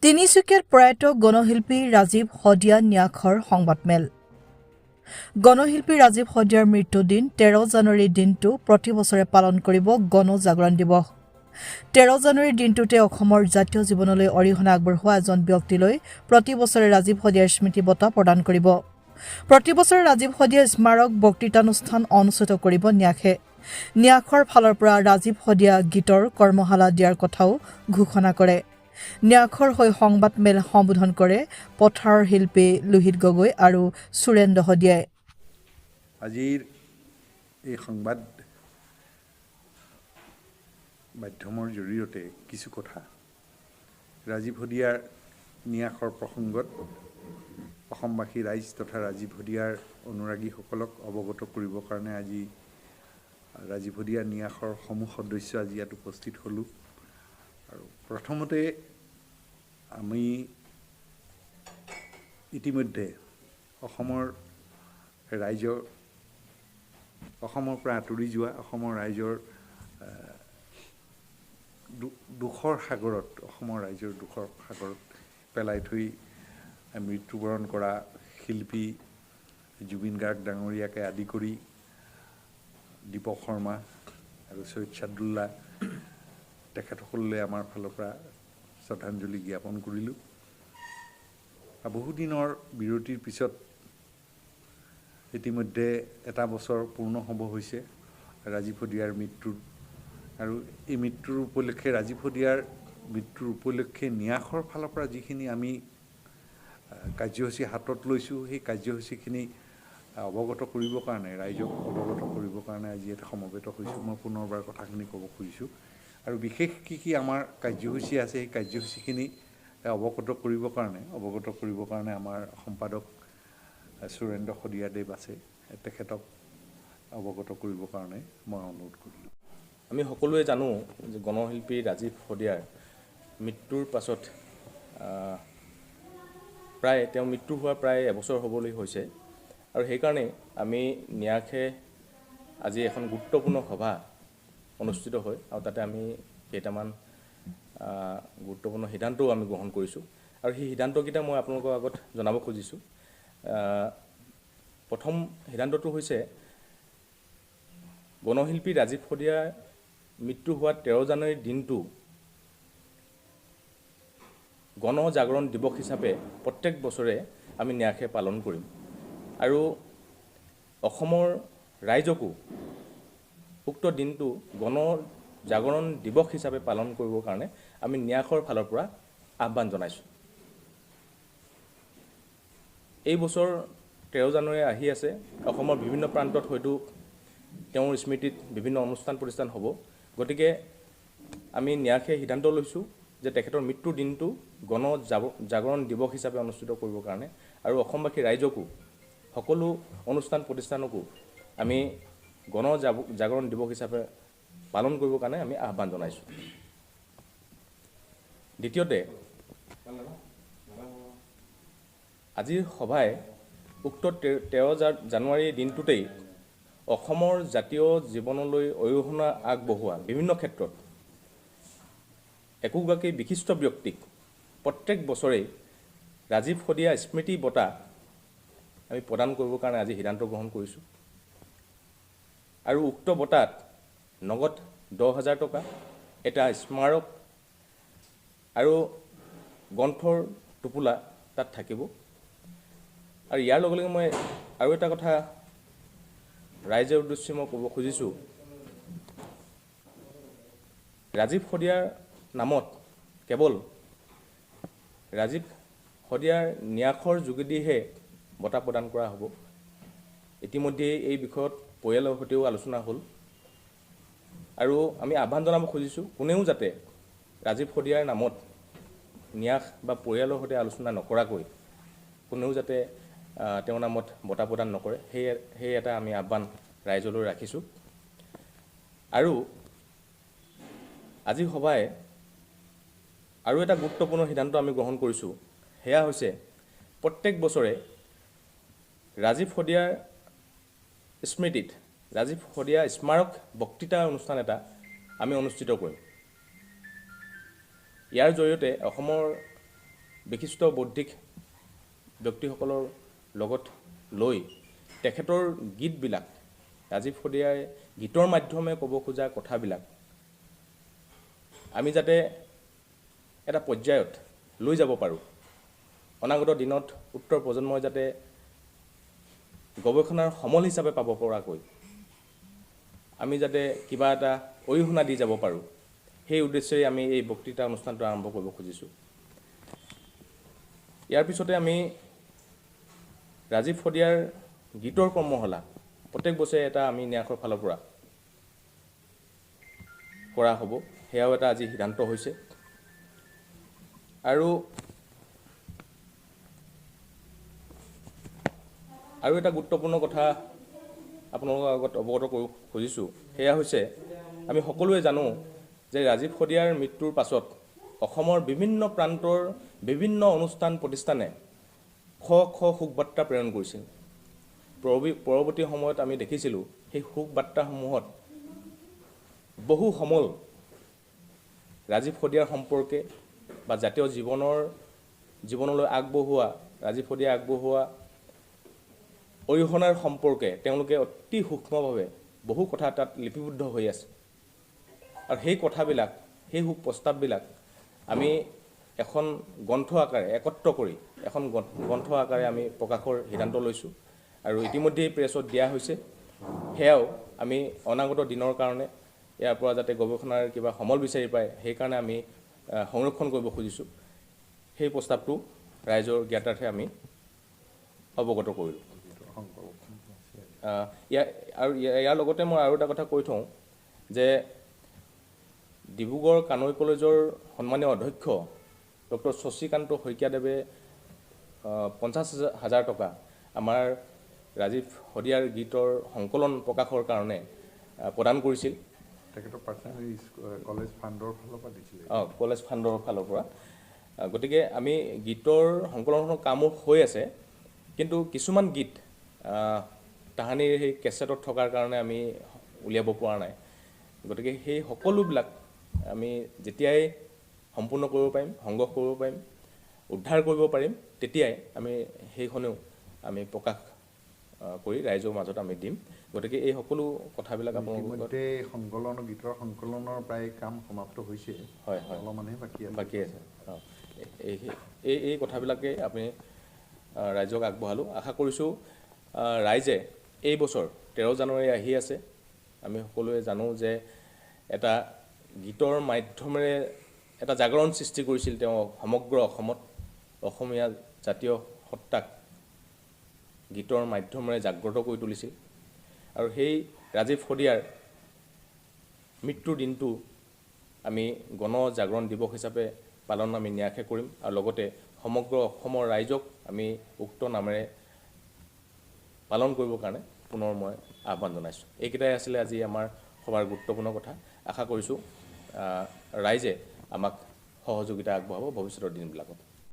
তিনিচুকীয়াত প্ৰয়াত গণশিল্পী ৰাজীৱ শদিয়া ন্যাসৰ সংবাদমেল। গণশিল্পী ৰাজীৱ শদিয়াৰ মৃত্যুৰ দিন 13 জানুৱাৰীৰ দিনটো প্ৰতি বছৰে পালন কৰিব গণ জাগৰণ দিৱস। 13 জানুৱাৰীৰ দিনটোতে অসমৰ জাতীয় জীৱনলৈ অৰিহণা আগবঢ়োৱা এজন ব্যক্তিলৈ প্ৰতি বছৰে ৰাজীৱ শদিয়াৰ স্মৃতি বঁটা প্ৰদান কৰিব। প্ৰতি বছৰে ৰাজীৱ শদিয়া স্মাৰক বক্তৃতানুষ্ঠান অনুষ্ঠিত কৰিব ন্যাসে। ন্যাসৰ ফালৰ পৰা ৰাজীৱ শদিয়া গীতৰ কৰ্মশালা দিয়াৰ কথাও ঘোষণা কৰে। ন্যাসৰ হৈ সংবাদমেল সম্বোধন কৰে পথাৰৰ শিল্পী লোহিত গগৈ আৰু সুৰেন্দ্ৰ শদিয়াই। আজিৰ এই সংবাদ মাধ্যমৰ জৰিয়তে কিছু কথা ৰাজীৱ শদিয়াৰ ন্যাসৰ প্ৰসংগত অসমবাসী ৰাইজ তথা ৰাজীৱ শদিয়াৰ অনুৰাগীসকলক অৱগত কৰিবৰ কাৰণে আজি ৰাজীৱ শদিয়া ন্যাসৰ সমূহ সদস্য আজি ইয়াত উপস্থিত হ'লোঁ। আৰু প্ৰথমতে আমি ইতিমধ্যে অসমৰ ৰাইজৰ, অসমৰ পৰা আঁতৰি যোৱা অসমৰ ৰাইজৰ দুখৰ সাগৰত, অসমৰ ৰাইজৰ দুখৰ সাগৰত পেলাই থৈ মৃত্যুবৰণ কৰা শিল্পী জুবিন গাৰ্গ ডাঙৰীয়াকে আদি কৰি দীপক শৰ্মা আৰু চৈয়দ চাদুল্লা, তেখেতসকললৈ আমাৰ ফালৰ পৰা শ্ৰদ্ধাঞ্জলি জ্ঞাপন কৰিলোঁ। আৰু বহুদিনৰ বিৰতিৰ পিছত ইতিমধ্যে এটা বছৰ পূৰ্ণ হ'ব হৈছে ৰাজীৱ শদিয়াৰ মৃত্যুৰ। আৰু এই মৃত্যুৰ উপলক্ষে, ৰাজীৱ শদিয়াৰ মৃত্যুৰ উপলক্ষে ন্যাসৰ ফালৰ পৰা যিখিনি আমি কাৰ্যসূচী হাতত লৈছোঁ, সেই কাৰ্যসূচীখিনি অৱগত কৰিবৰ কাৰণে, ৰাইজক অৱগত কৰিবৰ কাৰণে আজি ইয়াতে সমবেত হৈছোঁ। মই পুনৰবাৰ কথাখিনি ক'ব খুজিছোঁ। আৰু বিশেষ কি কি আমাৰ কাৰ্যসূচী আছে, সেই কাৰ্যসূচীখিনি অৱগত কৰিবৰ কাৰণে আমাৰ সম্পাদক সুৰেন্দ্ৰ শদিয়াদেৱ আছে, তেখেতক অৱগত কৰিবৰ কাৰণে মই অনুৰোধ কৰিলোঁ। আমি সকলোৱে জানো যে গণশিল্পী ৰাজীৱ শদিয়াৰ মৃত্যুৰ পাছত প্ৰায় তেওঁ মৃত্যু হোৱা প্ৰায় এবছৰ হ'বলৈ হৈছে। আৰু সেইকাৰণে আমি ন্যাসে আজি এখন গুৰুত্বপূৰ্ণ সভা অনুষ্ঠিত হয় আৰু তাতে আমি কেইটামান গুৰুত্বপূৰ্ণ সিদ্ধান্তও আমি গ্ৰহণ কৰিছোঁ আৰু সেই সিদ্ধান্তকেইটা মই আপোনালোকৰ আগত জনাব খুজিছোঁ। প্ৰথম সিদ্ধান্তটো হৈছে, গণশিল্পী ৰাজীৱ শদিয়াৰ মৃত্যু হোৱা 13 জানুৱাৰীৰ দিনটো গণ জাগৰণ দিৱস হিচাপে প্ৰত্যেক বছৰে আমি ন্যাসে পালন কৰিম আৰু অসমৰ ৰাইজকো উক্ত দিনটো গণ জাগৰণ দিৱস হিচাপে পালন কৰিবৰ কাৰণে আমি ন্যাসৰ ফালৰ পৰা আহ্বান জনাইছোঁ। এই বছৰ 13 জানুৱাৰী আহি আছে। অসমৰ বিভিন্ন প্ৰান্তত হয়তো তেওঁৰ স্মৃতিত বিভিন্ন অনুষ্ঠান প্ৰতিষ্ঠান হ'ব। গতিকে আমি ন্যাসে সিদ্ধান্ত লৈছোঁ যে তেখেতৰ মৃত্যুৰ দিনটো গণ জাগৰণ দিৱস হিচাপে অনুষ্ঠিত কৰিবৰ কাৰণে আৰু অসমবাসী ৰাইজকো, সকলো অনুষ্ঠান প্ৰতিষ্ঠানকো আমি গণ জাগৰণ দিৱস হিচাপে পালন কৰিবৰ কাৰণে আমি আহ্বান জনাইছোঁ। দ্বিতীয়তে, আজিৰ সভাই উক্ত 13 জানুৱাৰীৰ দিনটোতেই অসমৰ জাতীয় জীৱনলৈ অৰিহণা আগবঢ়োৱা বিভিন্ন ক্ষেত্ৰত একোগৰাকী বিশিষ্ট ব্যক্তিক প্ৰত্যেক বছৰেই ৰাজীৱ শদিয়া স্মৃতি বঁটা আমি প্ৰদান কৰিবৰ কাৰণে আজি সিদ্ধান্ত গ্ৰহণ কৰিছোঁ। আৰু উক্ত বঁটাত নগদ 10,000 টকা, এটা স্মাৰক আৰু গ্ৰন্থৰ টোপোলা তাত থাকিব। আৰু ইয়াৰ লগে লগে মই আৰু এটা কথা ৰাইজৰ উদ্দেশ্যে মই ক'ব খুজিছোঁ, ৰাজীৱ শদিয়াৰ নামত কেৱল ৰাজীৱ শদিয়াৰ ন্যাসৰ যোগেদিহে বঁটা প্ৰদান কৰা হ'ব। ইতিমধ্যে এই বিষয়ত পৰিয়ালৰ সৈতেও আলোচনা হ'ল আৰু আমি আহ্বান জনাব খুজিছোঁ, কোনেও যাতে ৰাজীৱ শদিয়াৰ নামত ন্যাস বা পৰিয়ালৰ সৈতে আলোচনা নকৰাকৈ কোনেও যাতে তেওঁৰ নামত বঁটা প্ৰদান নকৰে, সেই এটা আমি আহ্বান ৰাইজলৈ ৰাখিছোঁ। আৰু আজি সভাই আৰু এটা গুৰুত্বপূৰ্ণ সিদ্ধান্ত আমি গ্ৰহণ কৰিছোঁ। সেয়া হৈছে, প্ৰত্যেক বছৰে ৰাজীৱ শদিয়াৰ স্মৃতিত ৰাজীৱ শদিয়া স্মাৰক বক্তৃতা অনুষ্ঠান এটা আমি অনুষ্ঠিত কৰিম। ইয়াৰ জৰিয়তে অসমৰ বিশিষ্ট বৌদ্ধিক ব্যক্তিসকলৰ লগত লৈ তেখেতৰ গীতবিলাক, ৰাজীৱ শদিয়াই গীতৰ মাধ্যমে ক'ব খোজা কথাবিলাক আমি যাতে এটা পৰ্যায়ত লৈ যাব পাৰোঁ, অনাগত দিনত উত্তৰ প্ৰজন্মই যাতে গৱেষণাৰ সমল হিচাপে পাব পৰাকৈ আমি যাতে কিবা এটা অৰিহণা দি যাব পাৰোঁ, সেই উদ্দেশ্যেৰে আমি এই বক্তৃতা অনুষ্ঠানটো আৰম্ভ কৰিব খুজিছোঁ। ইয়াৰ পিছতে আমি ৰাজীৱ শদিয়াৰ গীতৰ কৰ্মশালা প্ৰত্যেক বছৰে এটা আমি ন্যাসৰ ফালৰ পৰা কৰা হ'ব, সেয়াও এটা আজি সিদ্ধান্ত হৈছে। আৰু আৰু এটা গুৰুত্বপূৰ্ণ কথা আপোনালোকৰ আগত অৱগত কৰিব খুজিছোঁ, সেয়া হৈছে আমি সকলোৱে জানো যে ৰাজীৱ শদিয়াৰ মৃত্যুৰ পাছত অসমৰ বিভিন্ন প্ৰান্তৰ বিভিন্ন অনুষ্ঠান প্ৰতিষ্ঠানে শ শ শোক বাৰ্তা প্ৰেৰণ কৰিছিল। পৰৱৰ্তী সময়ত আমি দেখিছিলোঁ সেই শোক বাৰ্তাসমূহত বহু সমল ৰাজীৱ শদিয়াৰ সম্পৰ্কে বা জাতীয় জীৱনলৈ আগবঢ়োৱা, ৰাজীৱ শদিয়াই আগবঢ়োৱা অৰিহণাৰ সম্পৰ্কে তেওঁলোকে অতি সূক্ষ্মভাৱে বহু কথা তাত লিপিবদ্ধ হৈ আছে। আৰু সেই কথাবিলাক, সেই শোক প্ৰস্তাৱবিলাক আমি এখন গ্ৰন্থ আকাৰে একত্ৰ কৰি এখন গ্ৰন্থ আকাৰে আমি প্ৰকাশৰ সিদ্ধান্ত লৈছোঁ আৰু ইতিমধ্যেই প্ৰেছত দিয়া হৈছে। সেয়াও আমি অনাগত দিনৰ কাৰণে ইয়াৰ পৰা যাতে গৱেষণাৰ কিবা সমল বিচাৰি পায় সেইকাৰণে আমি সংৰক্ষণ কৰিব খুজিছোঁ। সেই প্ৰস্তাৱটো ৰাইজৰ জ্ঞাতাৰ্থে আমি অৱগত কৰিলোঁ। ইয়াৰ লগতে মই আৰু এটা কথা কৈ থওঁ যে ডিব্ৰুগড় কানৈ কলেজৰ সন্মানীয় অধ্যক্ষ ডক্টৰ শশীকান্ত শইকীয়াদেৱে 50,000 টকা আমাৰ ৰাজীৱ শদিয়াৰ গীতৰ সংকলন প্ৰকাশৰ কাৰণে প্ৰদান কৰিছিল। তেখেতৰ পাৰ্চনেল কলেজ ফাণ্ডৰ ফালৰ পৰা দিছিল। অঁ, কলেজ ফাণ্ডৰ ফালৰ পৰা। গতিকে আমি গীতৰ সংকলনৰ কামো হৈ আছে, কিন্তু কিছুমান গীত তাহানিৰ সেই কেছেটত থকাৰ কাৰণে আমি উলিয়াব পৰা নাই। গতিকে সেই সকলোবিলাক আমি যেতিয়াই সম্পূৰ্ণ কৰিব পাৰিম, সংগ্ৰহ কৰিব পাৰিম, উদ্ধাৰ কৰিব পাৰিম, তেতিয়াই আমি সেইখনেও আমি প্ৰকাশ কৰি ৰাইজৰ মাজত আমি দিম। গতিকে এই সকলো কথাবিলাক আপোনালোকৰ সংকলন, গীতৰ সংকলনৰ প্ৰায় কাম সমাপ্ত হৈছে। হয় হয়, অলপমানহে বাকী আছে। অঁ, এই এই কথাবিলাকেই আমি ৰাইজক আগবঢ়ালোঁ। আশা কৰিছোঁ ৰাইজে এই বছৰ 13 জানুৱাৰী আহি আছে, আমি সকলোৱে জানো যে এটা গীতৰ মাধ্যমেৰে এটা জাগৰণ সৃষ্টি কৰিছিল তেওঁ সমগ্ৰ অসমত, অসমীয়া জাতীয় সত্তাক গীতৰ মাধ্যমেৰে জাগ্ৰত কৰি তুলিছিল। আৰু সেই ৰাজীৱ শদিয়াৰ মৃত্যুৰ দিনটো আমি গণ জাগৰণ দিৱস হিচাপে পালন আমি ন্যাসে কৰিম আৰু লগতে সমগ্ৰ অসমৰ ৰাইজক আমি উক্ত নামেৰে পালন কৰিবৰ কাৰণে পুনৰ মই আহ্বান জনাইছোঁ। এইকেইটাই আছিলে আজি আমাৰ সভাৰ গুৰুত্বপূৰ্ণ কথা। আশা কৰিছোঁ ৰাইজে আমাক সহযোগিতা আগবঢ়াব ভৱিষ্যতৰ দিনবিলাকত।